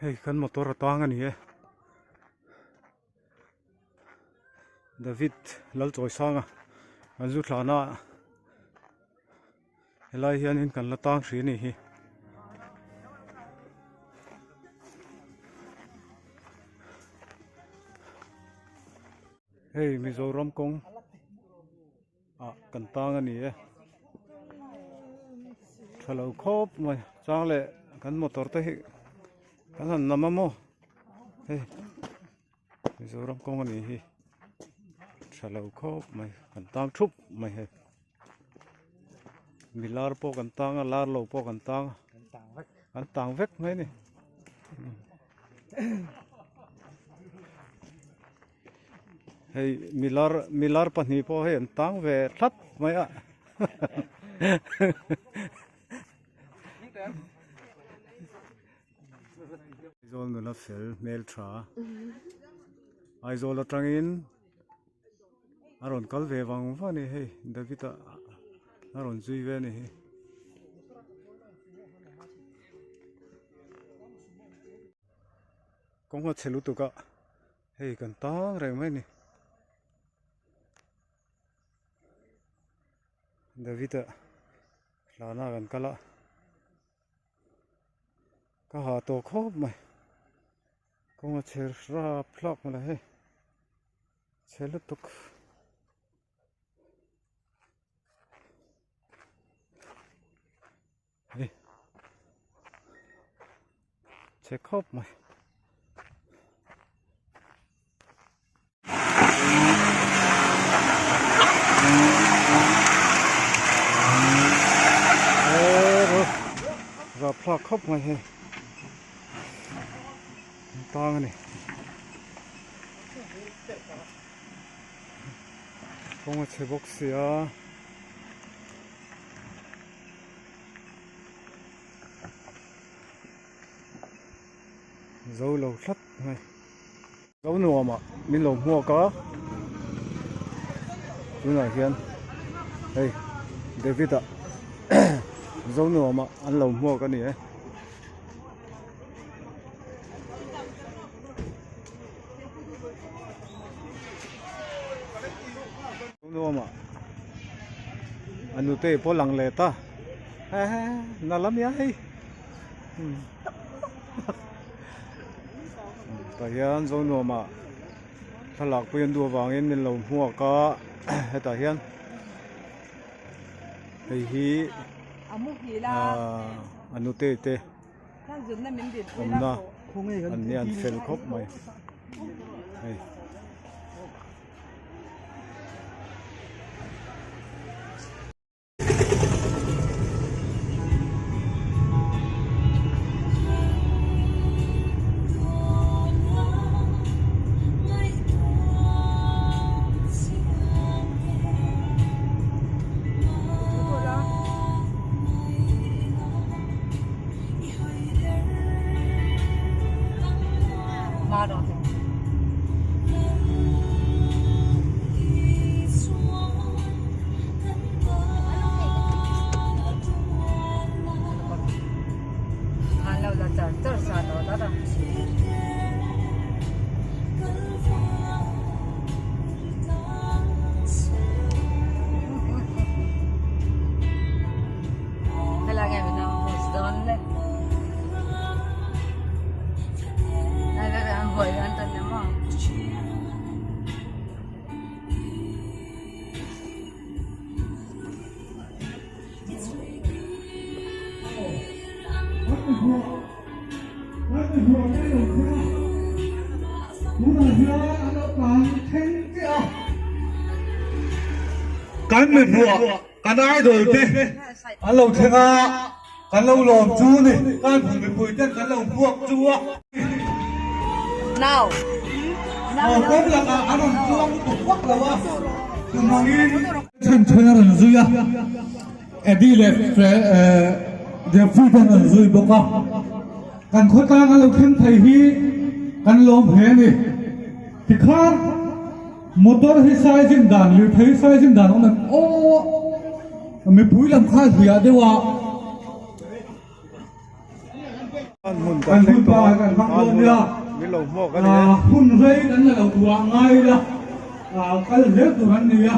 Hei kan motor a tang a ni e. David Lalchawisanga an zu thlana helai hianin kan la tang hrih a nih hi. Hei Mizoram kawng ah kan tang a ni e tha lo khawp mai chang leh kan motor te hi kan han nam a maw hei Mizoram kawng a nih hi tha lo khawp mai kan tang thup mai hei milar pawh kan tang a lar lo pawh kan tang a kan tang vek mai a ni. Hei milar milar pahnih pawh hei an tang ve thlap mai a Aizawl nula fel hmel tha Aizawl atangin a rawn kal ve vang vang a ni hei David a a rawn zui ve a ni hi. Kawng a chhe lutuk a hei kan tang reng mai a ni David a hlana kan kal a ka ha tawh khawp mai kawng a chhe rap hlak mai hei chhe lutuk. Hei chhe khawp mai. Rapthlak khawp mai hei an tang a ni. Kawng a chhe bawk sia. Zo lo tlat mai. Zo nuam ah min lo hmuak a tunah hian hei David ah zo nuam ah an lo hmuak a ni e. Nuam a a nute pawh lang leh ta na lam ya hei tah hian Zonuam ah thlalak pui an duh avangin min lo hmuak a hetah hian hei hi a nute te awmna an nia an fel khawp mai hei. Kan mihmuh kan idol te an lo thleng a kan lo lawm chu ni kan hmu mipui ten kan lo hmuak chu a. Aw kawng lakah an rawn chuang lutuk vak lo a chuvangin. Chhan chhan a rawn zui a Eddie leh Jeffrey te an rawn zui bawk a kan khawtlang a lo thleng thei hi kan lawm hle a ni tikhan. Motor hi sizing dan, lirthei sizing dan awm em? Aw! Mipui lam kha hliah deuh a. Kan hmun kan thleng tawh a, kan hmang dawn nia. Min lo hmuak a ni e. Hun rei kan la lo tur ah ngai ila, kal zel tur an ni a.